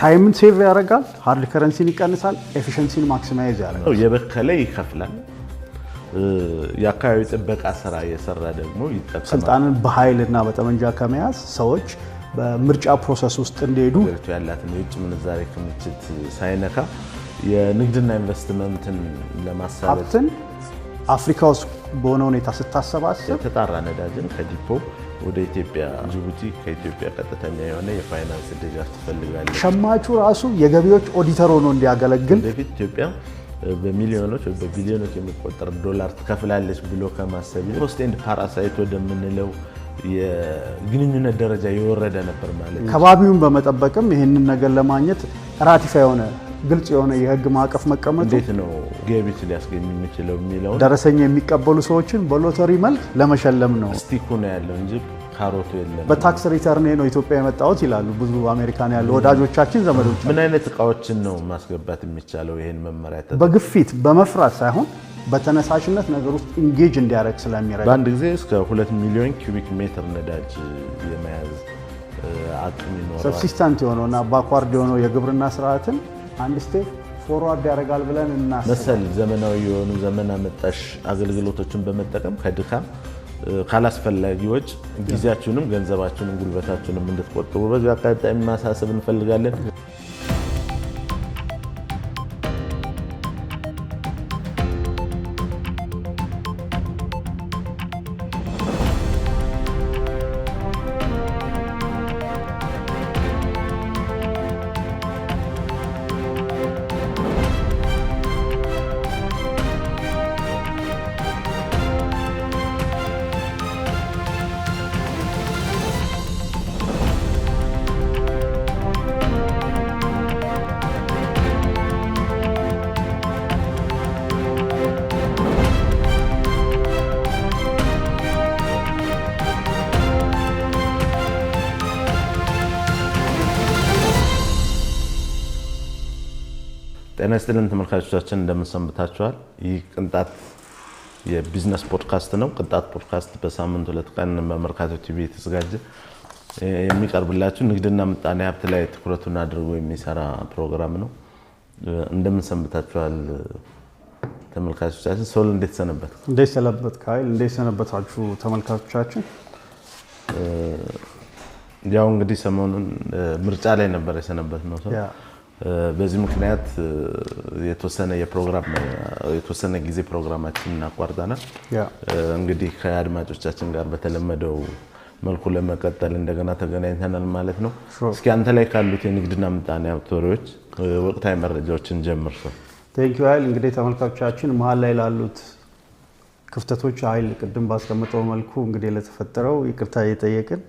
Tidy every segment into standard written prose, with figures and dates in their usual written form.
Time ን save ያደርጋል፣ hard currency ን ይቀንሳል፣ efficiency ን maximize ያደርጋል። የበከለ ይከፍላል። የአካባቢ ጥበቃ ስራ የሰራ ደግሞ ይጠቀማል። ስልጣንን በኃይልና በጠመንጃ ከመያዝ ሰዎች በምርጫ process ውስጥ እንዲሄዱ ሀገሪቱ ያላትን የውጭ ምንዛሬ ክምችት ሳይነካ የንግድና ኢንቨስትመንትን ለማሳለጥ ሀብትን አፍሪካ ውስጥ በሆነ ሁኔታ ስታሰባስብ የተጣራ ነዳጅን ከዲፖ ወደ ኢትዮጵያ፣ ጅቡቲ ከኢትዮጵያ ቀጥተኛ የሆነ የፋይናንስ ድጋፍ ትፈልጋለች። ሸማቹ ራሱ የገቢዎች ኦዲተር ሆኖ እንዲያገለግል በፊት ኢትዮጵያ በሚሊዮኖች ወይ በቢሊዮኖች የሚቆጠር ዶላር ትከፍላለች ብሎ ከማሰብ host and parasite ወደምንለው የግንኙነት ደረጃ የወረደ ነበር ማለት ነው። ከባቢውን በመጠበቅም ይህንን ነገር ለማግኘት ratify የሆነ ግልጽ የሆነ የህግ ማዕቀፍ መቀመጡ እንዴት ነው ገቢት ሊያስገኝ የሚችለው የሚለውን ደረሰኝ የሚቀበሉ ሰዎችን በሎተሪ መልክ ለመሸለም ነው። stick ኡ ነው ያለው እንጂ ካሮቱ የለም። በ tax return ነው ኢትዮጵያ የመጣሁት ይላሉ ብዙ አሜሪካን ያሉ ወዳጆቻችን፣ ዘመዶች። ምን አይነት እቃዎችን ነው ማስገባት የሚቻለው? ይህን መመሪያ በግፊት በመፍራት ሳይሆን በተነሳሽነት ነገር ውስጥ engage እንዲያደርግ ስለሚረዳ በአንድ ጊዜ እስከ 2 ሚሊዮን ኪዩቢክ ሜትር ነዳጅ የመያዝ አቅም ይኖረዋል። Subsistent የሆነውና backward የሆነው የግብርና ስርዓትን አንድ step forward ያደርጋል ብለን እናስባለን። መሰል ዘመናዊ የሆኑ ዘመን አመጣሽ አገልግሎቶችን በመጠቀም ከድካም፣ ካላስፈላጊ ወጪ ጊዜያችሁንም ገንዘባችሁንም ጉልበታችሁንም እንድትቆጥቡ በዚህ አጋጣሚ ማሳሰብ እንፈልጋለን። ጤና ይስጥልን ተመልካቾቻችን፣ እንደምን ሰንብታችኋል? ይህ ቅንጣት የቢዝነስ ፖድካስት ነው። ቅንጣት ፖድካስት በሳምንት 2 ቀን በመርካቶ ቲቪ የተዘጋጀ የሚቀርብላችሁ ንግድና ምጣኔ ሀብት ላይ ትኩረቱን አድርጎ የሚሰራ ፕሮግራም ነው። እንደምን ሰንብታችኋል ተመልካቾቻችን? ሶል፣ እንዴት ሰነበት? እንዴት ሰነበት ኃይል? እንዴት ሰነበታችሁ ተመልካቾቻችን? ያው እንግዲህ ሰሞኑን ምርጫ ላይ ነበር የሰነበት ነው ሰው። በዚህ ምክንያት የተወሰነ የፕሮግራም የተወሰነ ጊዜ ፕሮግራማችንን አቋርጠናል። እንግዲህ ከአድማጮቻችን ጋር በተለመደው መልኩ ለመቀጠል እንደገና ተገናኝተናል ማለት ነው። እስኪ አንተ ላይ ካሉት የንግድና ምጣኔ ሀብት ወሬዎች፣ ወቅታዊ መረጃዎችን ጀምር ሰው። Thank you ኃይል። እንግዲህ ተመልካቾቻችን፣ መሀል ላይ ላሉት ክፍተቶች ኃይል ቅድም ባስቀመጠው መልኩ እንግዲህ ለተፈጠረው ይቅርታ እየጠየቅን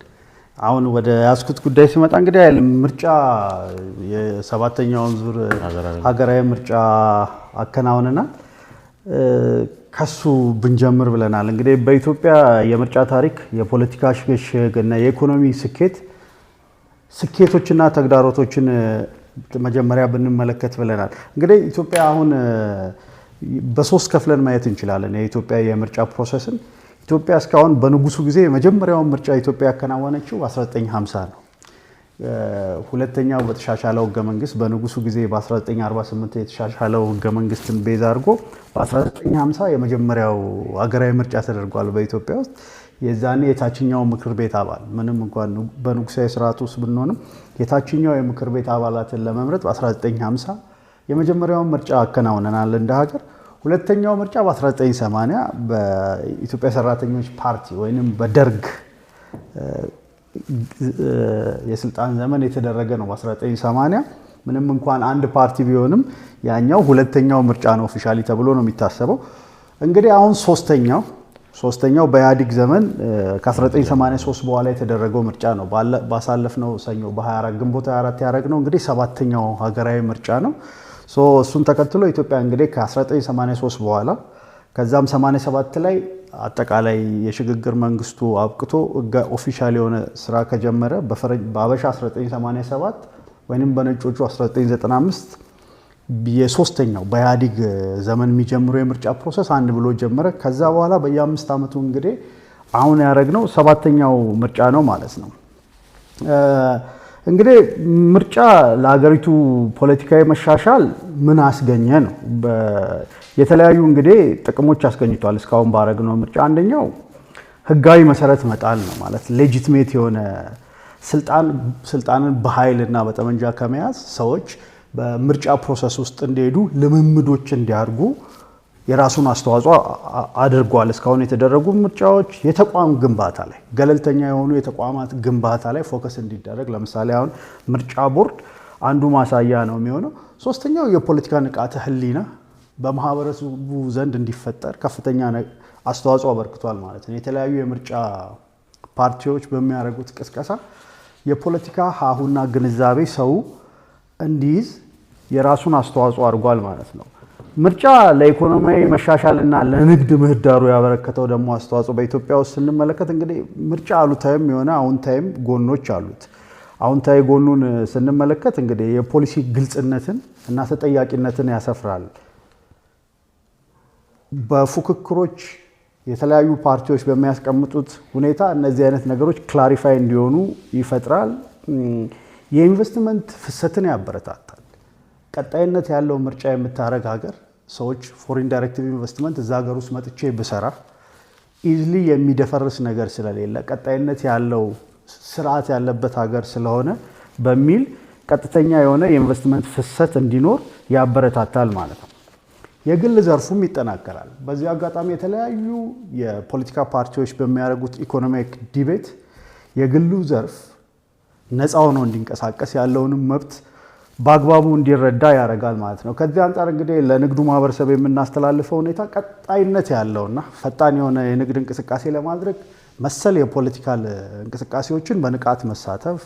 አሁን ወደ ያዝኩት ጉዳይ ሲመጣ እንግዲህ ኃይል፣ ምርጫ የሰባተኛውን ዙር ሀገራዊ ምርጫ አከናውነናል። ከሱ ብንጀምር ብለናል። እንግዲህ በኢትዮጵያ የምርጫ ታሪክ የፖለቲካ ሽግሽግ እና የኢኮኖሚ ስኬቶችና ተግዳሮቶችን መጀመሪያ ብንመለከት ብለናል። እንግዲህ ኢትዮጵያ አሁን በሶስት ከፍለን ማየት እንችላለን የኢትዮጵያ የምርጫ process ን። ኢትዮጵያ እስካሁን በንጉሱ ጊዜ የመጀመሪያውን ምርጫ ኢትዮጵያ ያከናወነችው 1950 ነው። ሁለተኛው በተሻሻለው ህገ መንግስት፣ በንጉሱ ጊዜ በ1948 የተሻሻለው ህገ መንግስትን base አድርጎ በ1950 የመጀመሪያው ሀገራዊ ምርጫ ተደርጓል በኢትዮጵያ ውስጥ። የዛኔ የታችኛው ምክር ቤት አባል፣ ምንም እንኳን በንጉሳዊ ስርዓት ውስጥ ብንሆንም፣ የታችኛው የምክር ቤት አባላትን ለመምረጥ በ1950 የመጀመሪያውን ምርጫ አከናውነናል እንደ ሀገር። ሁለተኛው ምርጫ በ1980 በኢትዮጵያ ሰራተኞች ፓርቲ ወይም በደርግ የስልጣን ዘመን የተደረገ ነው። በ1980 ምንም እንኳን አንድ ፓርቲ ቢሆንም ያኛው ሁለተኛው ምርጫ ነው officially ተብሎ ነው የሚታሰበው። እንግዲህ አሁን ሶስተኛው በኢህአዴግ ዘመን ከ1983 በኋላ የተደረገው ምርጫ ነው። ባሳለፍነው ሰኞ በ24 ግንቦት 24 ያደረግነው እንግዲህ ሰባተኛው ሀገራዊ ምርጫ ነው። So እሱን ተከትሎ ኢትዮጵያ እንግዲህ ከ1983 በኋላ፣ ከዛም 87 ላይ አጠቃላይ የሽግግር መንግስቱ አብቅቶ official የሆነ ስራ ከጀመረ፣ በአበሻ 1987 ወይም በነጮቹ 1995 የሶስተኛው በኢህአዴግ ዘመን የሚጀምረው የምርጫ process አንድ ብሎ ጀመረ። ከዛ በኋላ በየ5 ዓመቱ እንግዲህ አሁን ያደረግነው ሰባተኛው ምርጫ ነው ማለት ነው። እንግዲህ ምርጫ ለሀገሪቱ ፖለቲካዊ መሻሻል ምን አስገኘ ነው። የተለያዩ እንግዲህ ጥቅሞች አስገኝቷል። እስካሁን ባረግነው ምርጫ አንደኛው ህጋዊ መሰረት መጣል ነው። ማለት legitimate የሆነ ስልጣንን በኃይልና በጠመንጃ ከመያዝ ሰዎች በምርጫ process ውስጥ እንዲሄዱ ልምምዶች እንዲያርጉ የራሱን አስተዋጽኦ አድርጓል። እስካሁን የተደረጉ ምርጫዎች የተቋም ግንባታ ላይ፣ ገለልተኛ የሆኑ የተቋማት ግንባታ ላይ focus እንዲደረግ፣ ለምሳሌ አሁን ምርጫ ቦርድ አንዱ ማሳያ ነው የሚሆነው። ሶስተኛው የፖለቲካ ንቃተ ህሊና በማህበረሰቡ ዘንድ እንዲፈጠር ከፍተኛ አስተዋጽኦ አበርክቷል ማለት ነው። የተለያዩ የምርጫ ፓርቲዎች በሚያደርጉት ቅስቀሳ የፖለቲካ ሀሁና ግንዛቤ ሰው እንዲይዝ የራሱን አስተዋጽኦ አድርጓል ማለት ነው። ምርጫ ለኢኮኖሚያዊ መሻሻልና ለንግድ ምህዳሩ ያበረከተው ደግሞ አስተዋጽኦ በኢትዮጵያ ውስጥ ስንመለከት እንግዲህ ምርጫ አሉታዊም የሆነ አዎንታዊም ጎኖች አሉት። አዎንታዊ ጎኑን ስንመለከት እንግዲህ የፖሊሲ ግልጽነትን እና ተጠያቂነትን ያሰፍራል። በፉክክሮች የተለያዩ ፓርቲዎች በሚያስቀምጡት ሁኔታ እነዚህ አይነት ነገሮች clarify እንዲሆኑ ይፈጥራል። የኢንቨስትመንት ፍሰትን ያበረታታል። ቀጣይነት ያለው ምርጫ የምታደርግ ሀገር ሰዎች foreign directive investment እዛ ሀገር ውስጥ መጥቼ ብሰራ easily የሚደፈርስ ነገር ስለሌለ፣ ቀጣይነት ያለው ስርዓት ያለበት ሀገር ስለሆነ በሚል ቀጥተኛ የሆነ የኢንቨስትመንት ፍሰት እንዲኖር ያበረታታል ማለት ነው። የግል ዘርፉም ይጠናከራል። በዚህ አጋጣሚ የተለያዩ የፖለቲካ ፓርቲዎች በሚያደርጉት economic debate የግሉ ዘርፍ ነፃ ሆኖ እንዲንቀሳቀስ ያለውንም መብት በአግባቡ እንዲረዳ ያደርጋል ማለት ነው። ከዚህ አንጻር እንግዲህ ለንግዱ ማህበረሰብ የምናስተላልፈው ሁኔታ ቀጣይነት ያለውና ፈጣን የሆነ የንግድ እንቅስቃሴ ለማድረግ መሰል የ political እንቅስቃሴዎችን በንቃት መሳተፍ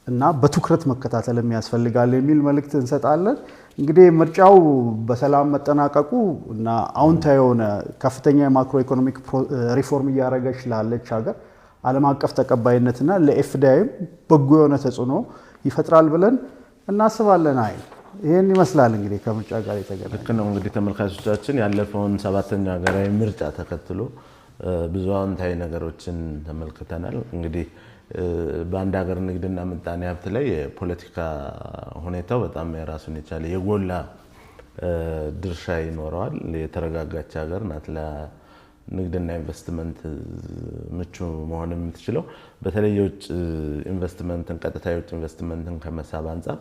እና በትኩረት መከታተልም ያስፈልጋል የሚል መልእክት እንሰጣለን። እንግዲህ ምርጫው በሰላም መጠናቀቁ እና አዎንታዊ የሆነ ከፍተኛ የ macroeconomic reform እያደረገች ላለች ሀገር ዓለም አቀፍ ተቀባይነትና ለ FDI ም በጎ የሆነ ተጽዕኖ ይፈጥራል ብለን እናስባለን። አይ ይህን ይመስላል እንግዲህ ከምርጫ ጋር የተገናኘ። ልክ ነው። እንግዲህ ተመልካቾቻችን፣ ያለፈውን ሰባተኛ ሀገራዊ ምርጫ ተከትሎ ብዙ አዎንታዊ ነገሮችን ተመልክተናል። እንግዲህ በአንድ ሀገር ንግድና ምጣኔ ሀብት ላይ የፖለቲካ ሁኔታው በጣም የራሱን የቻለ የጎላ ድርሻ ይኖረዋል። የተረጋጋች ሀገር ናት ለንግድና ኢንቨስትመንት ምቹ መሆን የምትችለው። በተለይ የውጭ ኢንቨስትመንትን፣ ቀጥታ የውጭ ኢንቨስትመንትን ከመሳብ አንጻር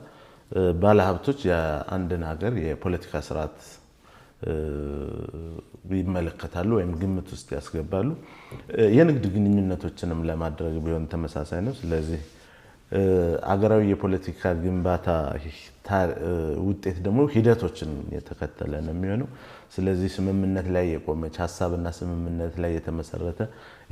ባለሀብቶች የአንድን ሀገር የፖለቲካ ስርዓት ይመለከታሉ ወይም ግምት ውስጥ ያስገባሉ። የንግድ ግንኙነቶችንም ለማድረግ ቢሆን ተመሳሳይ ነው። ስለዚህ አገራዊ የፖለቲካ ግንባታ ውጤት ደግሞ ሂደቶችን የተከተለ ነው የሚሆነው። ስለዚህ ስምምነት ላይ የቆመች፣ ሀሳብና ስምምነት ላይ የተመሰረተ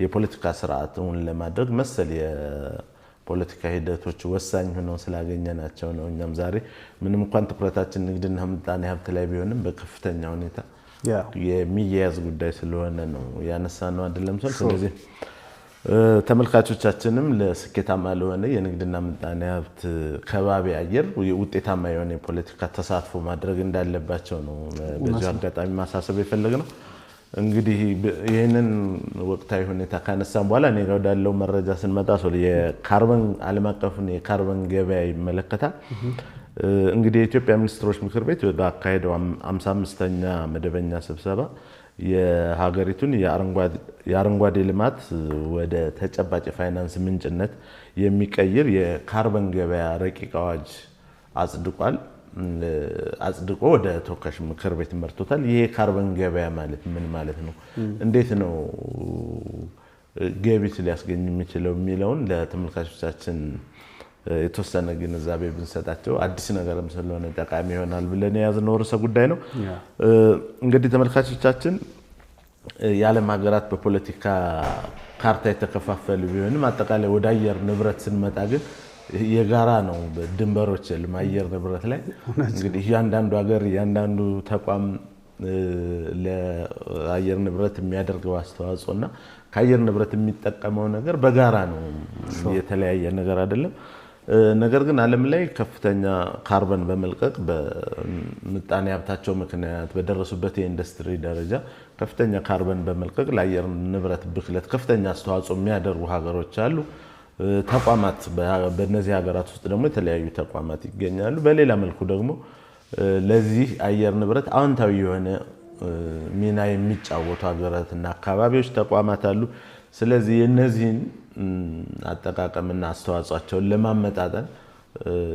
የፖለቲካ ስርዓትን ለማድረግ መሰል የፖለቲካ ሂደቶች ወሳኝ ሆነው ስላገኘናቸው ነው። እኛም ዛሬ ምንም እንኳን ትኩረታችን ንግድና ምጣኔ ሀብት ላይ ቢሆንም በከፍተኛ ሁኔታ የሚያያዝ ጉዳይ ስለሆነ ነው ያነሳነው፣ አይደለም ሰው? ስለዚህ ተመልካቾቻችንም ለስኬታማ ለሆነ የንግድና ምጣኔ ሀብት ከባቢ አየር ውጤታማ የሆነ የፖለቲካ ተሳትፎ ማድረግ እንዳለባቸው ነው በዚሁ አጋጣሚ ማሳሰብ የፈለግነው። እንግዲህ ይህንን ወቅታዊ ሁኔታ ካነሳን በኋላ እኔ ጋር ወዳለው መረጃ ስንመጣ የካርበን፣ ዓለም አቀፉን የካርበን ገበያ ይመለከታል። እንግዲህ የኢትዮጵያ ሚኒስትሮች ምክር ቤት ባካሄደው 55ኛ መደበኛ ስብሰባ የሀገሪቱን የአረንጓዴ ልማት ወደ ተጨባጭ የፋይናንስ ምንጭነት የሚቀይር የካርበን ገበያ ረቂቅ አዋጅ አጽድቋል። አጽድቆ ወደ ተወካዮች ምክር ቤት መርቶታል። ይሄ የካርበን ገበያ ማለት ምን ማለት ነው? እንዴት ነው ገቢስ ሊያስገኝ የሚችለው የሚለውን ለተመልካቾቻችን የተወሰነ ግንዛቤ ብንሰጣቸው አዲስ ነገርም ስለሆነ ጠቃሚ ይሆናል ብለን የያዝነው ርዕሰ ጉዳይ ነው። እንግዲህ ተመልካቾቻችን፣ የዓለም ሀገራት በፖለቲካ ካርታ የተከፋፈሉ ቢሆንም አጠቃላይ ወደ አየር ንብረት ስንመጣ ግን የጋራ ነው። ድንበሮች የሉም። አየር ንብረት ላይ እንግዲህ እያንዳንዱ ሀገር፣ እያንዳንዱ ተቋም ለአየር ንብረት የሚያደርገው አስተዋጽኦ እና ከአየር ንብረት የሚጠቀመው ነገር በጋራ ነው። የተለያየ ነገር አይደለም። ነገር ግን ዓለም ላይ ከፍተኛ ካርበን በመልቀቅ፣ በምጣኔ ሀብታቸው ምክንያት በደረሱበት የኢንዱስትሪ ደረጃ ከፍተኛ ካርበን በመልቀቅ ለአየር ንብረት ብክለት ከፍተኛ አስተዋጽኦ የሚያደርጉ ሀገሮች አሉ። ተቋማት በእነዚህ ሀገራት ውስጥ ደግሞ የተለያዩ ተቋማት ይገኛሉ። በሌላ መልኩ ደግሞ ለዚህ አየር ንብረት አዎንታዊ የሆነ ሚና የሚጫወቱ ሀገራትና አካባቢዎች ተቋማት አሉ። ስለዚህ የእነዚህን አጠቃቀምና አስተዋጽኦአቸውን ለማመጣጠን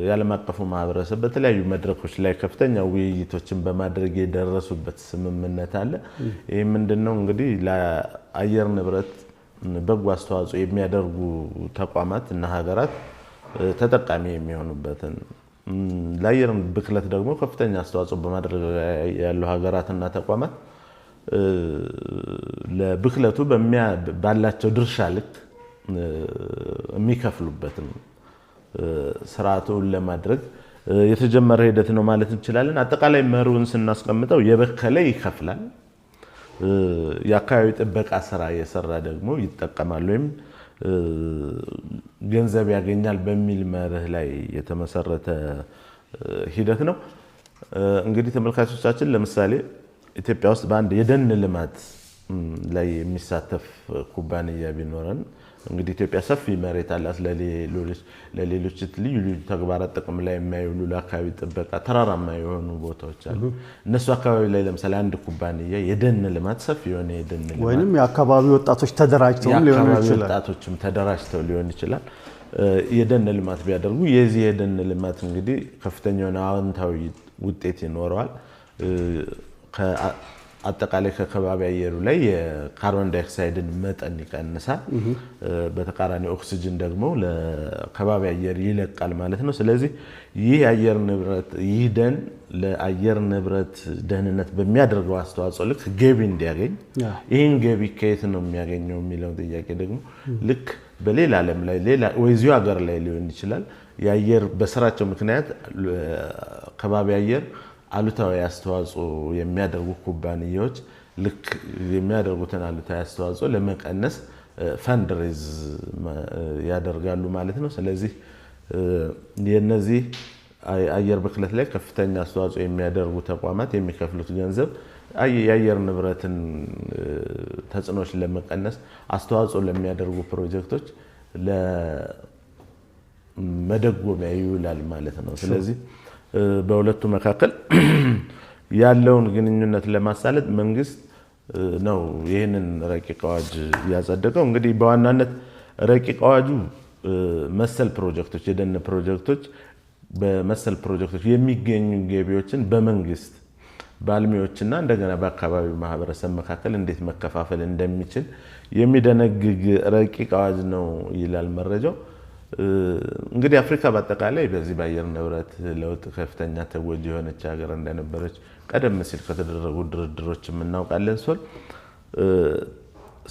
የዓለም አቀፉ ማህበረሰብ በተለያዩ መድረኮች ላይ ከፍተኛ ውይይቶችን በማድረግ የደረሱበት ስምምነት አለ። ይህ ምንድነው እንግዲህ ለአየር ንብረት በጎ አስተዋጽኦ የሚያደርጉ ተቋማት እና ሀገራት ተጠቃሚ የሚሆኑበትን፣ ለአየር ብክለት ደግሞ ከፍተኛ አስተዋጽኦ በማድረግ ያሉ ሀገራትና ተቋማት ለብክለቱ ባላቸው ድርሻ ልክ የሚከፍሉበትን ስርዓቱን ለማድረግ የተጀመረ ሂደት ነው ማለት እንችላለን። አጠቃላይ መርሁን ስናስቀምጠው የበከለ ይከፍላል፣ የአካባቢ ጥበቃ ስራ የሰራ ደግሞ ይጠቀማል ወይም ገንዘብ ያገኛል በሚል መርህ ላይ የተመሰረተ ሂደት ነው። እንግዲህ ተመልካቾቻችን ለምሳሌ ኢትዮጵያ ውስጥ በአንድ የደን ልማት ላይ የሚሳተፍ ኩባንያ ቢኖረን፣ እንግዲህ ኢትዮጵያ ሰፊ መሬት አላት። ለሌሎች ልዩ ልዩ ተግባራት ጥቅም ላይ የማይውሉ ለአካባቢ ጥበቃ ተራራማ የሆኑ ቦታዎች አሉ። እነሱ አካባቢ ላይ ለምሳሌ አንድ ኩባንያ የደን ልማት ሰፊ የሆነ የደን ልማት ወይንም የአካባቢ ወጣቶች ተደራጅተውም ሊሆን ይችላል። ወጣቶችም ተደራጅተው ሊሆን ይችላል። የደን ልማት ቢያደርጉ የዚህ የደን ልማት እንግዲህ ከፍተኛ የሆነ አዎንታዊ ውጤት ይኖረዋል። አጠቃላይ ከከባቢ አየሩ ላይ የካርቦን ዳይኦክሳይድን መጠን ይቀንሳል። በተቃራኒ ኦክሲጅን ደግሞ ለከባቢ አየር ይለቃል ማለት ነው። ስለዚህ ይህ አየር ንብረት ይህ ደን ለአየር ንብረት ደህንነት በሚያደርገው አስተዋጽኦ ልክ ገቢ እንዲያገኝ፣ ይህን ገቢ ከየት ነው የሚያገኘው የሚለውን ጥያቄ ደግሞ ልክ በሌላ ዓለም ላይ ሌላ ወይ እዚሁ ሀገር ላይ ሊሆን ይችላል የአየር በስራቸው ምክንያት ከባቢ አየር አሉታዊ አስተዋጽኦ የሚያደርጉ ኩባንያዎች ልክ የሚያደርጉትን አሉታዊ አስተዋጽኦ ለመቀነስ fund raise ያደርጋሉ ማለት ነው። ስለዚህ የነዚህ አየር ብክለት ላይ ከፍተኛ አስተዋጽኦ የሚያደርጉ ተቋማት የሚከፍሉት ገንዘብ የአየር ንብረትን ተጽዕኖች ለመቀነስ አስተዋጽኦ ለሚያደርጉ ፕሮጀክቶች ለመደጎሚያ ይውላል ማለት ነው። ስለዚህ በሁለቱ መካከል ያለውን ግንኙነት ለማሳለጥ መንግስት ነው ይህንን ረቂቅ አዋጅ ያጸደቀው። እንግዲህ በዋናነት ረቂቅ አዋጁ መሰል ፕሮጀክቶች የደን ፕሮጀክቶች በመሰል ፕሮጀክቶች የሚገኙ ገቢዎችን በመንግስት በአልሚዎችና እንደገና በአካባቢው ማህበረሰብ መካከል እንዴት መከፋፈል እንደሚችል የሚደነግግ ረቂቅ አዋጅ ነው ይላል መረጃው። እንግዲህ አፍሪካ በአጠቃላይ በዚህ በአየር ንብረት ለውጥ ከፍተኛ ተጎጂ የሆነች ሀገር እንደነበረች ቀደም ሲል ከተደረጉ ድርድሮች እናውቃለን ሶል።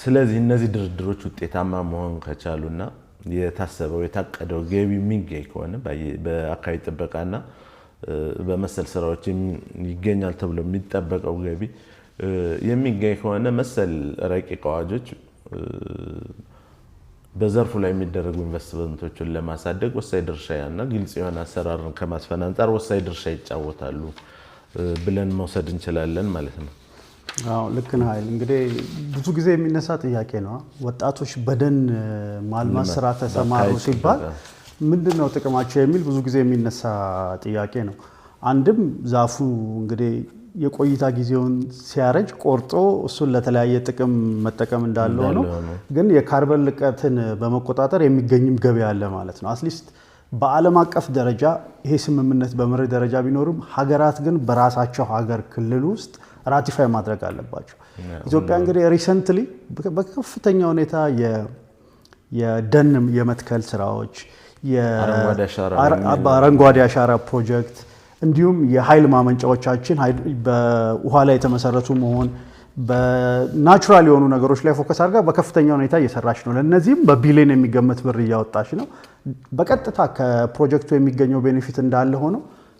ስለዚህ እነዚህ ድርድሮች ውጤታማ መሆን ከቻሉና የታሰበው የታቀደው ገቢ የሚገኝ ከሆነ፣ በአካባቢ ጥበቃና በመሰል ስራዎች ይገኛል ተብሎ የሚጠበቀው ገቢ የሚገኝ ከሆነ፣ መሰል ረቂቅ አዋጆች በዘርፉ ላይ የሚደረጉ ኢንቨስትመንቶችን ለማሳደግ ወሳኝ ድርሻ እና ግልጽ የሆነ አሰራርን ከማስፈን አንጻር ወሳኝ ድርሻ ይጫወታሉ ብለን መውሰድ እንችላለን ማለት ነው። አዎ፣ ልክ ነህ ኃይል። እንግዲህ ብዙ ጊዜ የሚነሳ ጥያቄ ነው። ወጣቶች በደን ማልማት ስራ ተሰማሩ ሲባል ምንድን ነው ጥቅማቸው የሚል ብዙ ጊዜ የሚነሳ ጥያቄ ነው። አንድም ዛፉ እንግዲህ የቆይታ ጊዜውን ሲያረጅ ቆርጦ እሱን ለተለያየ ጥቅም መጠቀም እንዳለ ሆኖ ግን የካርበን ልቀትን በመቆጣጠር የሚገኝም ገቢ አለ ማለት ነው። At least በዓለም አቀፍ ደረጃ ይሄ ስምምነት በመርህ ደረጃ ቢኖርም ሀገራት ግን በራሳቸው ሀገር ክልል ውስጥ ratify ማድረግ አለባቸው። ኢትዮጵያ እንግዲህ recently በከፍተኛ ሁኔታ የደን የመትከል ስራዎች፣ አረንጓዴ አሻራ ፕሮጀክት፣ እንዲሁም የኃይል ማመንጫዎቻችን በውሃ ላይ የተመሰረቱ መሆን፣ በ natural የሆኑ ነገሮች ላይ focus አድርጋ በከፍተኛ ሁኔታ እየሰራች ነው። ለእነዚህም በቢሊዮን የሚገመት ብር እያወጣች ነው። በቀጥታ ከፕሮጀክቱ የሚገኘው benefit እንዳለ ሆኖ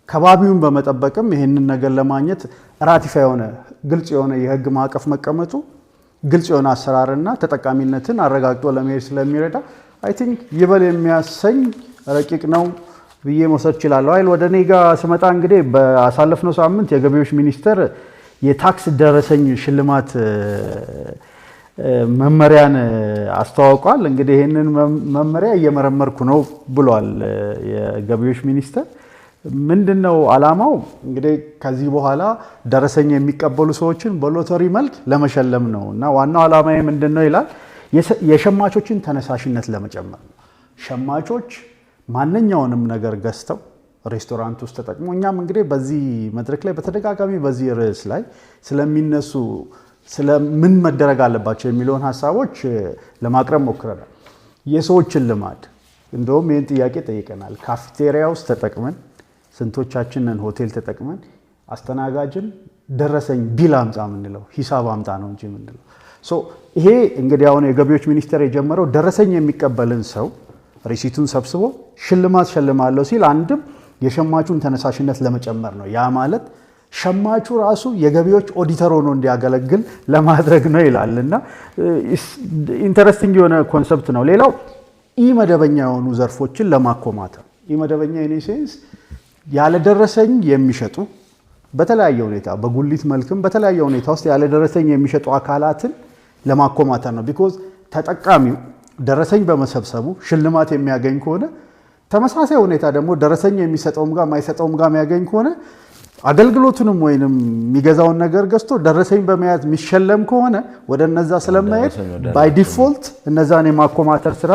ከባቢውን በመጠበቅም ይህንን ነገር ለማግኘት ratify የሆነ ግልጽ የሆነ የህግ ማዕቀፍ መቀመጡ ግልጽ የሆነ አሰራርና ተጠቃሚነትን አረጋግጦ ለመሄድ ስለሚረዳ I think ይበል የሚያሰኝ ረቂቅ ነው ብዬ መውሰድ እችላለሁ። አይል ወደ እኔ ጋር ስመጣ እንግዲህ በአሳለፍነው ሳምንት የገቢዎች ሚኒስቴር የታክስ ደረሰኝ ሽልማት መመሪያን አስተዋውቋል። እንግዲህ ይህንን መመሪያ እየመረመርኩ ነው ብሏል የገቢዎች ሚኒስቴር። ምንድነው ዓላማው? እንግዲህ ከዚህ በኋላ ደረሰኝ የሚቀበሉ ሰዎችን በሎተሪ መልክ ለመሸለም ነው እና ዋናው ዓላማዬ ምንድነው ይላል፣ የሸማቾችን ተነሳሽነት ለመጨመር ነው። ሸማቾች ማንኛውንም ነገር ገዝተው ሬስቶራንት ውስጥ ተጠቅሞ፣ እኛም እንግዲህ በዚህ መድረክ ላይ በተደጋጋሚ በዚህ ርዕስ ላይ ስለሚነሱ ስለምን መደረግ አለባቸው የሚለውን ሀሳቦች ለማቅረብ ሞክረናል። የሰዎችን ልማድ እንደውም ይህን ጥያቄ ጠይቀናል። ካፍቴሪያ ውስጥ ተጠቅመን፣ ስንቶቻችንን ሆቴል ተጠቅመን አስተናጋጅን ደረሰኝ bill አምጣ የምንለው? ሂሳብ አምጣ ነው እንጂ የምንለው። So ይሄ እንግዲህ አሁን የገቢዎች ሚኒስቴር የጀመረው ደረሰኝ የሚቀበልን ሰው receipt ኡን ሰብስቦ ሽልማት ሸልማለሁ ሲል አንድም የሸማቹን ተነሳሽነት ለመጨመር ነው። ያ ማለት ሸማቹ ራሱ የገቢዎች ኦዲተር ሆኖ እንዲያገለግል ለማድረግ ነው ይላል እና interesting የሆነ concept ነው። ሌላው ኢ መደበኛ የሆኑ ዘርፎችን ለማኮማተር፣ ኢ መደበኛ in a sense ያለ ደረሰኝ የሚሸጡ፣ በተለያየ ሁኔታ በጉሊት መልክም በተለያየ ሁኔታ ውስጥ ያለ ደረሰኝ የሚሸጡ አካላትን ለማኮማተር ነው። Because ተጠቃሚው ደረሰኝ በመሰብሰቡ ሽልማት የሚያገኝ ከሆነ፣ ተመሳሳይ ሁኔታ ደግሞ ደረሰኝ የሚሰጠውም ጋር የማይሰጠውም ጋር የሚያገኝ ከሆነ፣ አገልግሎቱንም ወይንም የሚገዛውን ነገር ገዝቶ ደረሰኝ በመያዝ የሚሸለም ከሆነ ወደ እነዛ ስለማይሄድ by default እነዛን የማኮማተር ስራ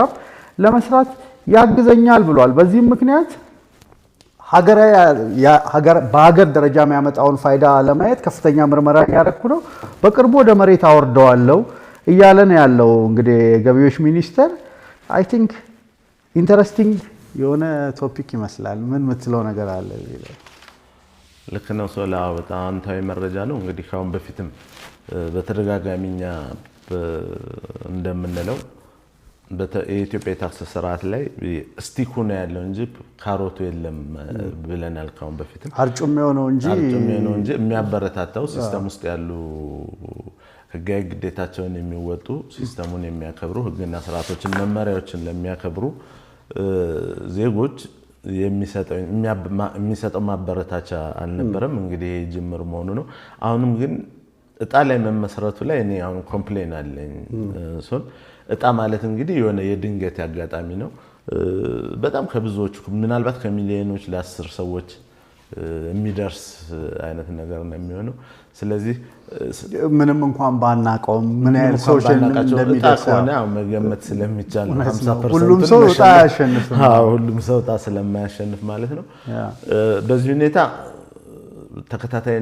ለመስራት ያግዘኛል ብሏል። በዚህም ምክንያት በሀገር ደረጃ የሚያመጣውን ፋይዳ ለማየት ከፍተኛ ምርመራ እያደረኩ ነው፣ በቅርቡ ወደ መሬት አወርደዋለሁ እያለ ነው ያለው እንግዲህ የገቢዎች ሚኒስቴር። I think interesting የሆነ topic ይመስላል። ምን የምትለው ነገር አለ? ልክ ነው ሶላ፣ በጣም አዎንታዊ መረጃ ነው። እንግዲህ ካሁን በፊትም በተደጋጋሚ እኛ እንደምንለው የኢትዮጵያ የታክስ ስርዓት ላይ stick ኡ ነው ያለው እንጂ ካሮቱ የለም ብለናል። ካሁን በፊትም አርጩሜው ነው እንጂ አርጩሜው ነው እንጂ የሚያበረታታው system ውስጥ ያሉ ህጋዊ ግዴታቸውን የሚወጡ፣ system ኡን የሚያከብሩ፣ ህግና ስርዓቶችን መመሪያዎችን ለሚያከብሩ ዜጎች የሚሰጠው ማበረታቻ አልነበረም። እንግዲህ ይሄ ጅምር መሆኑ ነው። አሁንም ግን እጣ ላይ መመስረቱ ላይ እኔ አሁን complain አለኝ። እሱን እጣ ማለት እንግዲህ የሆነ የድንገት አጋጣሚ ነው። በጣም ከብዙዎቹ ምናልባት ከሚሊዮኖች ለ10 ሰዎች የሚደርስ አይነት ነገር ነው የሚሆነው። ስለዚህ ምንም እንኳን ባናቀውም ምን ያህል ሰዎች እንደሚደርስ ከሆነ መገመት ስለሚቻል ነው። ሁሉም ሰው እጣ አያሸንፍም። ሁሉም ሰው እጣ ስለማያሸንፍ ማለት ነው። በዚህ ሁኔታ ተከታታይ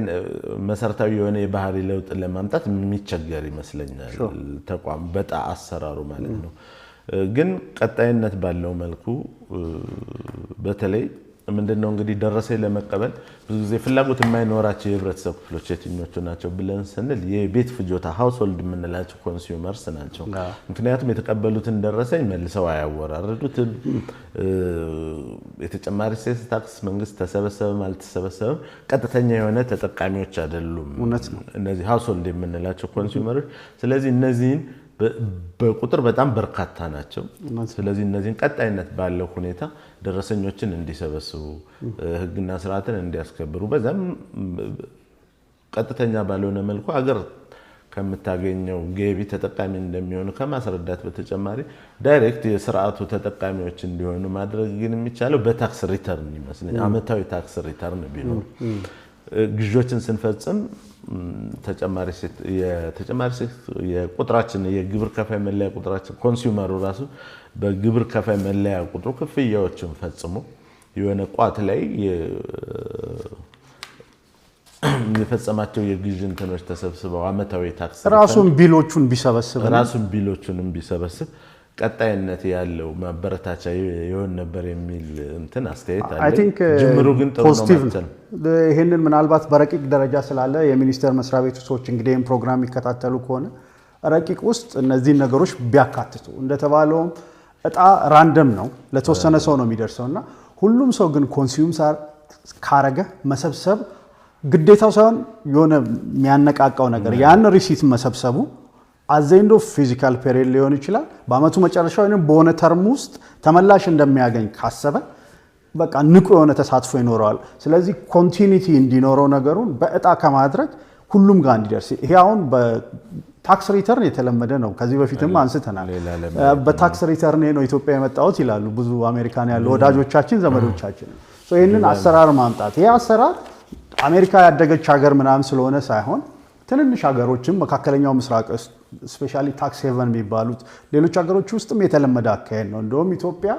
መሰረታዊ የሆነ የባህሪ ለውጥ ለማምጣት የሚቸገር ይመስለኛል ተቋም በጣ አሰራሩ ማለት ነው። ግን ቀጣይነት ባለው መልኩ በተለይ ምንድነው እንግዲህ ደረሰኝ ለመቀበል ብዙ ጊዜ ፍላጎት የማይኖራቸው የህብረተሰብ ክፍሎች የትኞቹ ናቸው ብለን ስንል የቤት ፍጆታ household የምንላቸው consumers ናቸው። ምክንያቱም የተቀበሉትን ደረሰኝ መልሰው አያወራርዱትም። የተጨማሪ እሴት ታክስ መንግስት ተሰበሰበም አልተሰበሰበም ቀጥተኛ የሆነ ተጠቃሚዎች አይደሉም እነዚህ household የምንላቸው consumer ኦች። ስለዚህ እነዚህን በቁጥር በጣም በርካታ ናቸው። ስለዚህ እነዚህን ቀጣይነት ባለው ሁኔታ ደረሰኞችን እንዲሰበስቡ፣ ህግና ስርዓትን እንዲያስከብሩ፣ በዛም ቀጥተኛ ባልሆነ መልኩ አገር ከምታገኘው ገቢ ተጠቃሚ እንደሚሆኑ ከማስረዳት በተጨማሪ direct የስርዓቱ ተጠቃሚዎች እንዲሆኑ ማድረግ ግን የሚቻለው በ tax return ይመስለኛል። አመታዊ tax return ቢኖር፣ ግዢዎችን ስንፈጽም ተጨማሪ እሴት የቁጥራችን የግብር ከፋይ መለያ ቁጥራችን consumer ኡ ራሱ በግብር ከፋይ መለያ ቁጥሩ ክፍያዎችን ፈጽሞ የሆነ ቋት ላይ የፈጸማቸው የግዥ እንትኖች ተሰብስበው አመታዊ ታክስ ራሱን bill ኦቹን ቢሰበስብ ራሱን bill ኦቹንም ቢሰበስብ ቀጣይነት ያለው ማበረታቻ ይሆን ነበር የሚል እንትን አስተያየት አለ። ጅምሩ ግን ጥሩ ነው። ይህንን ምናልባት በረቂቅ ደረጃ ስላለ የሚኒስቴር መስሪያ ቤቱ ሰዎች እንግዲህ ይህን ፕሮግራም የሚከታተሉ ከሆነ ረቂቅ ውስጥ እነዚህን ነገሮች ቢያካትቱ፣ እንደተባለውም እጣ random ነው፣ ለተወሰነ ሰው ነው የሚደርሰው እና ሁሉም ሰው ግን consume ካረገ መሰብሰብ ግዴታው ሳይሆን የሆነ የሚያነቃቃው ነገር ያን receipt መሰብሰቡ at the end of fiscal period ሊሆን ይችላል፣ በአመቱ መጨረሻ ወይም በሆነ term ውስጥ ተመላሽ እንደሚያገኝ ካሰበ በቃ ንቁ የሆነ ተሳትፎ ይኖረዋል። ስለዚህ continuity እንዲኖረው ነገሩን በእጣ ከማድረግ ሁሉም ጋር እንዲደርስ ይሄ አሁን በ Tax return የተለመደ ነው። ከዚህ በፊትም አንስተናል። በ tax return ነው ኢትዮጵያ የመጣሁት ይላሉ ብዙ አሜሪካን ያሉ ወዳጆቻችን፣ ዘመዶቻችን። ይህንን አሰራር ማምጣት፣ ይህ አሰራር አሜሪካ ያደገች ሀገር ምናምን ስለሆነ ሳይሆን ትንንሽ ሀገሮችም፣ መካከለኛው ምስራቅ especially tax haven የሚባሉት ሌሎች ሀገሮች ውስጥም የተለመደ አካሄድ ነው። እንደውም ኢትዮጵያ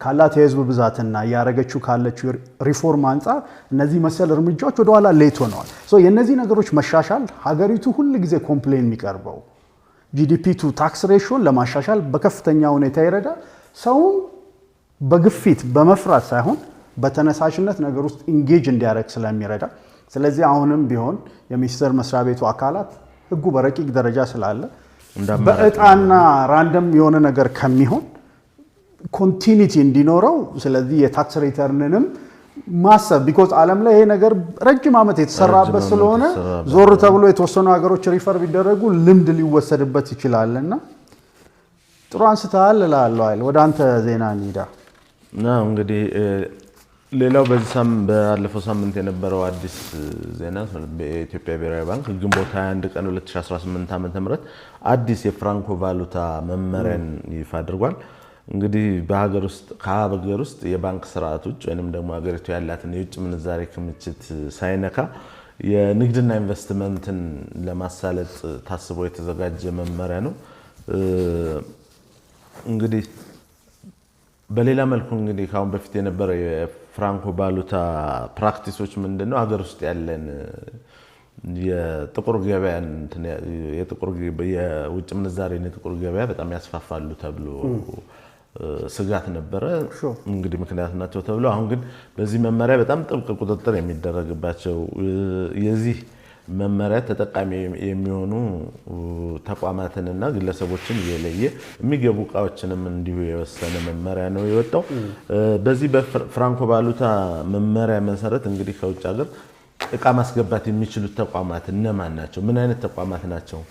ካላት የህዝብ ብዛትና እያደረገችው ካለችው ሪፎርም አንጻር እነዚህ መሰል እርምጃዎች ወደኋላ late ሆነዋል። የእነዚህ ነገሮች መሻሻል ሀገሪቱ ሁል ጊዜ complain የሚቀርበው GDP to tax ratio ን ለማሻሻል በከፍተኛ ሁኔታ ይረዳል። ሰውም በግፊት በመፍራት ሳይሆን በተነሳሽነት ነገር ውስጥ engage እንዲያደርግ ስለሚረዳ፣ ስለዚህ አሁንም ቢሆን የሚኒስቴር መስሪያ ቤቱ አካላት ህጉ በረቂቅ ደረጃ ስላለ በእጣና random የሆነ ነገር ከሚሆን continuity እንዲኖረው፣ ስለዚህ የ tax return ንም ማሰብ፣ because ዓለም ላይ ይሄ ነገር ረጅም ዓመት የተሰራበት ስለሆነ ዞር ተብሎ የተወሰኑ ሀገሮች refer ቢደረጉ ልምድ ሊወሰድበት ይችላል እና ጥሩ አንስተሃል እላለሁ። አይደል፣ ወደ አንተ ዜና እንሂዳ። እንግዲህ ሌላው በዚህ ባለፈው ሳምንት የነበረው አዲስ ዜና የኢትዮጵያ ብሔራዊ ባንክ ግንቦት 21 ቀን 2018 ዓ.ም. አዲስ የፍራንኮ ቫሉታ መመሪያን ይፋ አድርጓል። እንግዲህ በሀገር ውስጥ ከሀገር ውስጥ የባንክ ስርዓት ውጭ ወይም ደግሞ ሀገሪቱ ያላትን የውጭ ምንዛሬ ክምችት ሳይነካ የንግድና ኢንቨስትመንትን ለማሳለጥ ታስቦ የተዘጋጀ መመሪያ ነው። እንግዲህ በሌላ መልኩ እንግዲህ ከአሁን በፊት የነበረ የፍራንኮ ቫሉታ practice ኦች ምንድን ነው? ሀገር ውስጥ ያለን የጥቁር ገበያን፣ የውጭ ምንዛሬን የጥቁር ገበያ በጣም ያስፋፋሉ ተብሎ ስጋት ነበረ። እንግዲህ ምክንያት ናቸው ተብሎ፣ አሁን ግን በዚህ መመሪያ በጣም ጥብቅ ቁጥጥር የሚደረግባቸው፣ የዚህ መመሪያ ተጠቃሚ የሚሆኑ ተቋማትንና ግለሰቦችን እየለየ የሚገቡ እቃዎችንም እንዲሁ የወሰነ መመሪያ ነው የወጣው። በዚህ በፍራንኮ ቫሉታ መመሪያ መሰረት እንግዲህ ከውጭ ሀገር እቃ ማስገባት የሚችሉት ተቋማት እነማን ናቸው? ምን አይነት ተቋማት ናቸው?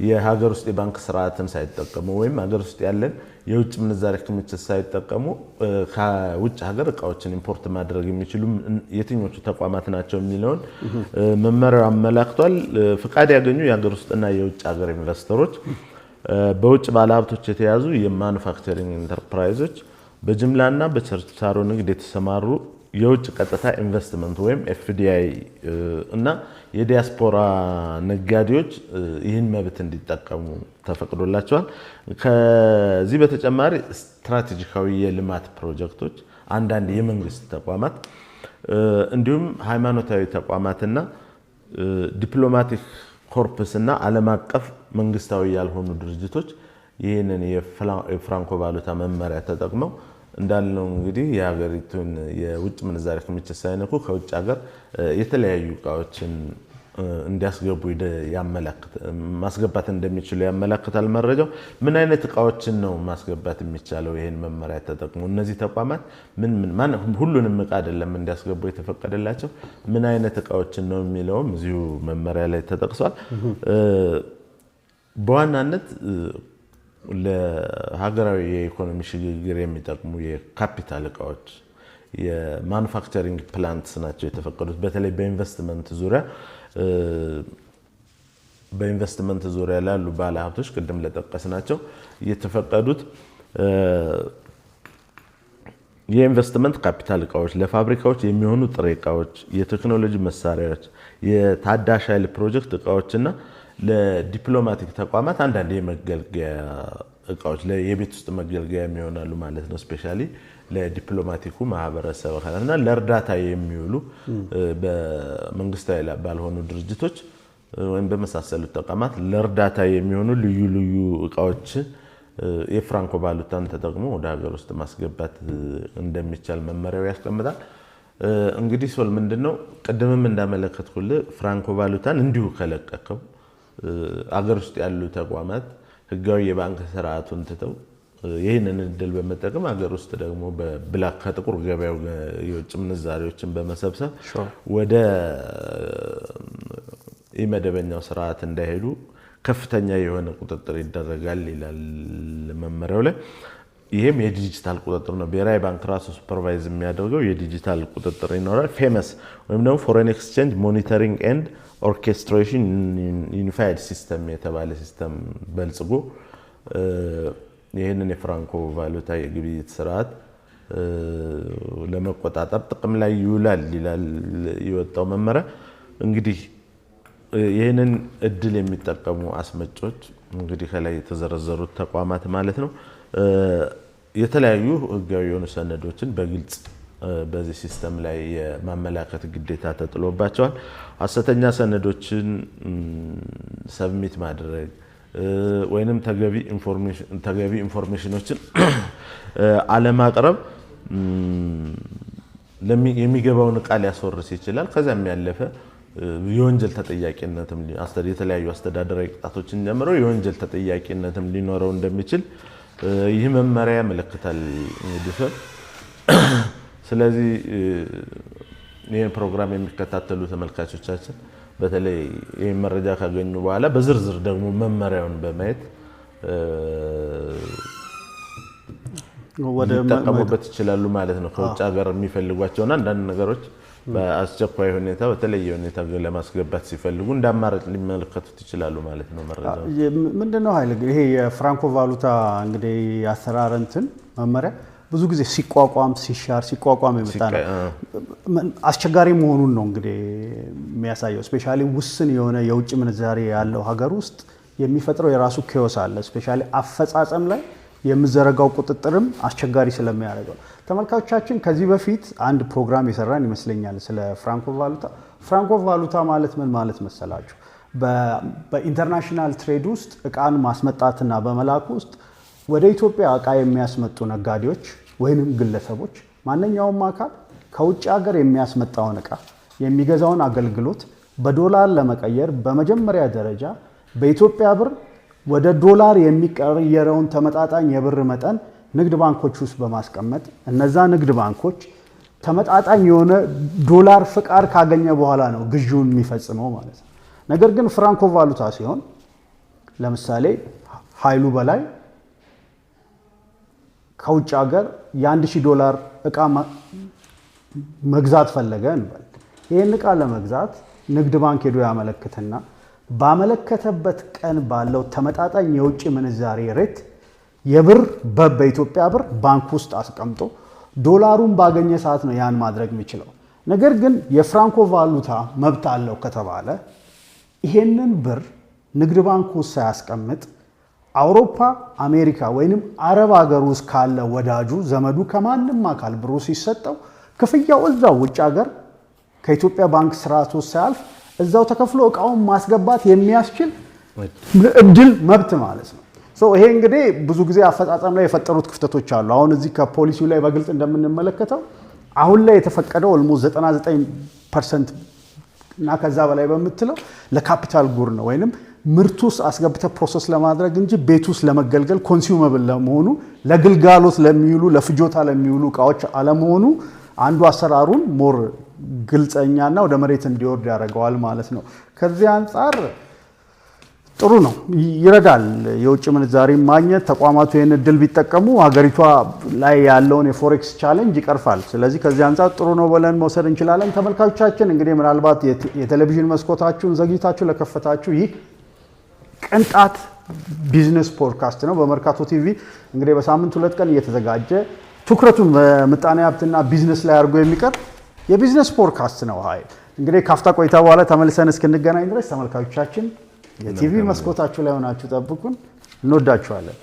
የሀገር ውስጥ የባንክ ስርዓትን ሳይጠቀሙ ወይም ሀገር ውስጥ ያለን የውጭ ምንዛሬ ክምችት ሳይጠቀሙ ከውጭ ሀገር እቃዎችን import ማድረግ የሚችሉ የትኞቹ ተቋማት ናቸው የሚለውን መመሪያው አመላክቷል። ፍቃድ ያገኙ የሀገር ውስጥና የውጭ ሀገር ኢንቨስተሮች፣ በውጭ ባለሀብቶች የተያዙ የ manufacturing ኢንተርፕራይዞች፣ በጅምላና በችርቻሮ ንግድ የተሰማሩ፣ የውጭ ቀጥታ ኢንቨስትመንት ወይም FDI እና የዲያስፖራ ነጋዴዎች ይህን መብት እንዲጠቀሙ ተፈቅዶላቸዋል። ከዚህ በተጨማሪ ስትራቴጂካዊ የልማት ፕሮጀክቶች፣ አንዳንድ የመንግስት ተቋማት፣ እንዲሁም ሃይማኖታዊ ተቋማትና diplomatic corps እና ዓለም አቀፍ መንግስታዊ ያልሆኑ ድርጅቶች ይህንን የፍራንኮ ቫሉታ መመሪያ ተጠቅመው እንዳልነው እንግዲህ የሀገሪቱን የውጭ ምንዛሬ ክምችት ሳይነኩ ከውጭ ሀገር የተለያዩ እቃዎችን እንዲያስገቡ ማስገባት እንደሚችሉ ያመላክታል መረጃው። ምን አይነት እቃዎችን ነው ማስገባት የሚቻለው? ይህን መመሪያ ተጠቅሞ እነዚህ ተቋማት ምን ምን፣ ሁሉንም እቃ አይደለም እንዲያስገቡ የተፈቀደላቸው፣ ምን አይነት እቃዎችን ነው የሚለውም እዚሁ መመሪያ ላይ ተጠቅሷል። በዋናነት ለሀገራዊ የኢኮኖሚ ሽግግር የሚጠቅሙ የካፒታል እቃዎች፣ የ manufacturing plants ናቸው የተፈቀዱት። በተለይ በኢንቨስትመንት ዙሪያ ላሉ ባለሀብቶች ቅድም ለጠቀስናቸው የተፈቀዱት የኢንቨስትመንት ካፒታል እቃዎች፣ ለፋብሪካዎች የሚሆኑ ጥሬ እቃዎች፣ የቴክኖሎጂ መሳሪያዎች፣ የታዳሽ ኃይል ፕሮጀክት እቃዎች እና ለዲፕሎማቲክ ተቋማት አንዳንድ የመገልገያ እቃዎች፣ የቤት ውስጥ መገልገያ የሚሆናሉ ማለት ነው። Specially ለዲፕሎማቲኩ ማህበረሰብ አካላት እና ለእርዳታ የሚውሉ በመንግስታዊ ባልሆኑ ድርጅቶች ወይም በመሳሰሉት ተቋማት ለእርዳታ የሚሆኑ ልዩ ልዩ እቃዎች የፍራንኮ ቫሉታን ተጠቅሞ ወደ ሀገር ውስጥ ማስገባት እንደሚቻል መመሪያው ያስቀምጣል። እንግዲህ ሶል፣ ምንድነው ቅድምም እንዳመለከትኩልህ ፍራንኮ ቫሉታን እንዲሁ ከለቀቀው አገር ውስጥ ያሉ ተቋማት ህጋዊ የባንክ ስርዓቱን ትተው ይህንን እድል በመጠቀም ሀገር ውስጥ ደግሞ በ black ከጥቁር ገበያው የውጭ ምንዛሬዎችን በመሰብሰብ ወደ ኢመደበኛው ስርዓት እንዳይሄዱ ከፍተኛ የሆነ ቁጥጥር ይደረጋል ይላል መመሪያው ላይ። ይህም የዲጂታል ቁጥጥር ነው። ብሔራዊ ባንክ ራሱ supervise የሚያደርገው የዲጂታል ቁጥጥር ይኖራል። FEMUS ወይም ደግሞ Foreign Exchange Monitoring and Orchestration Unified System የተባለ system በልጽጎ ይህንን የፍራንኮ ቫሉታ የግብይት ስርዓት ለመቆጣጠር ጥቅም ላይ ይውላል ይላል የወጣው መመሪያ። እንግዲህ ይህንን እድል የሚጠቀሙ አስመጪዎች፣ እንግዲህ ከላይ የተዘረዘሩት ተቋማት ማለት ነው፣ የተለያዩ ህጋዊ የሆኑ ሰነዶችን በግልጽ በዚህ system ላይ የማመላከት ግዴታ ተጥሎባቸዋል። ሐሰተኛ ሰነዶችን submit ማድረግ ወይንም ተገቢ information ኖችን አለማቅረብ የሚገባውን እቃ ሊያስወርስ ይችላል። ከዚያም ያለፈ የወንጀል ተጠያቂነትም፣ የተለያዩ አስተዳደራዊ ቅጣቶችን ጨምሮ የወንጀል ተጠያቂነትም ሊኖረው እንደሚችል ይህ መመሪያ ያመለክታል። እንግዲህ ስለዚህ ይህን ፕሮግራም የሚከታተሉ ተመልካቾቻችን በተለይ ይህን መረጃ ካገኙ በኋላ በዝርዝር ደግሞ መመሪያውን በማየት ሊጠቀሙበት ይችላሉ ማለት ነው። ከውጭ ሀገር የሚፈልጓቸውን አንዳንድ ነገሮች በአስቸኳይ ሁኔታ በተለየ ሁኔታ ለማስገባት ሲፈልጉ እንደ አማራጭ ሊመለከቱት ይችላሉ ማለት ነው። መረጃው ምንድነው ኃይል ይሄ የፍራንኮ ቫሉታ እንግዲህ አሰራር እንትን መመሪያ ብዙ ጊዜ ሲቋቋም ሲሻር ሲቋቋም የመጣ ነው። አስቸጋሪ መሆኑን ነው እንግዲህ የሚያሳየው። Especially ውስን የሆነ የውጭ ምንዛሬ ያለው ሀገር ውስጥ የሚፈጥረው የራሱ chaos አለ። Especially አፈጻጸም ላይ የምዘረጋው ቁጥጥርም አስቸጋሪ ስለሚያደርገው። ተመልካቾቻችን፣ ከዚህ በፊት አንድ ፕሮግራም የሰራን ይመስለኛል ስለ ፍራንኮ ቫሉታ። ፍራንኮ ቫሉታ ማለት ምን ማለት መሰላችሁ? በ international trade ውስጥ እቃን ማስመጣትና በመላክ ውስጥ ወደ ኢትዮጵያ እቃ የሚያስመጡ ነጋዴዎች ወይንም ግለሰቦች፣ ማንኛውም አካል ከውጭ ሀገር የሚያስመጣውን እቃ፣ የሚገዛውን አገልግሎት በዶላር ለመቀየር በመጀመሪያ ደረጃ በኢትዮጵያ ብር ወደ ዶላር የሚቀየረውን ተመጣጣኝ የብር መጠን ንግድ ባንኮች ውስጥ በማስቀመጥ፣ እነዛ ንግድ ባንኮች ተመጣጣኝ የሆነ ዶላር ፍቃድ ካገኘ በኋላ ነው ግዢውን የሚፈጽመው ማለት ነው። ነገር ግን ፍራንኮ ቫሉታ ሲሆን ለምሳሌ ኃይሉ በላይ ከውጭ ሀገር የ1000 ዶላር እቃ መግዛት ፈለገ እንበል። ይህን እቃ ለመግዛት ንግድ ባንክ ሄዶ ያመለክትና ባመለከተበት ቀን ባለው ተመጣጣኝ የውጭ ምንዛሬ rate የብር በኢትዮጵያ ብር ባንክ ውስጥ አስቀምጦ ዶላሩን ባገኘ ሰዓት ነው ያን ማድረግ የሚችለው። ነገር ግን የፍራንኮ ቫሉታ መብት አለው ከተባለ ይሄንን ብር ንግድ ባንክ ውስጥ ሳያስቀምጥ አውሮፓ፣ አሜሪካ ወይንም አረብ ሀገር ውስጥ ካለ ወዳጁ፣ ዘመዱ፣ ከማንም አካል ብሩ ሲሰጠው ክፍያው እዛው ውጭ ሀገር ከኢትዮጵያ ባንክ ስርዓት ውስጥ ሳያልፍ እዛው ተከፍሎ እቃውን ማስገባት የሚያስችል እድል መብት ማለት ነው። ይሄ እንግዲህ ብዙ ጊዜ አፈጻጸም ላይ የፈጠሩት ክፍተቶች አሉ። አሁን እዚህ ከፖሊሲው ላይ በግልጽ እንደምንመለከተው አሁን ላይ የተፈቀደው almost 99% እና ከዛ በላይ በምትለው ለ capital good ነው ወይንም ምርት ውስጥ አስገብተህ process ለማድረግ እንጂ ቤት ውስጥ ለመገልገል consumable ለመሆኑ፣ ለግልጋሎት ለሚውሉ፣ ለፍጆታ ለሚውሉ እቃዎች አለመሆኑ አንዱ አሰራሩን more ግልጸኛና ወደ መሬት እንዲወርድ ያደርገዋል ማለት ነው። ከዚህ አንጻር ጥሩ ነው፣ ይረዳል። የውጭ ምንዛሪ ማግኘት ተቋማቱ ይህን እድል ቢጠቀሙ ሀገሪቷ ላይ ያለውን የ forex challenge ይቀርፋል። ስለዚህ ከዚህ አንጻር ጥሩ ነው ብለን መውሰድ እንችላለን። ተመልካቾቻችን፣ እንግዲህ ምናልባት የቴሌቪዥን መስኮታችሁን ዘግይታችሁ ለከፈታችሁ ይህ ቅንጣት ቢዝነስ ፖድካስት ነው። በመርካቶ ቲቪ እንግዲህ በሳምንት 2 ቀን እየተዘጋጀ ትኩረቱን በምጣኔ ሀብትና ቢዝነስ ላይ አድርጎ የሚቀርብ የቢዝነስ ፖድካስት ነው። ሀይል እንግዲህ ካፍታ ቆይታ በኋላ ተመልሰን እስክንገናኝ ድረስ ተመልካቾቻችን የቲቪ መስኮታችሁ ላይ ሆናችሁ ጠብቁን። እንወዳችኋለን።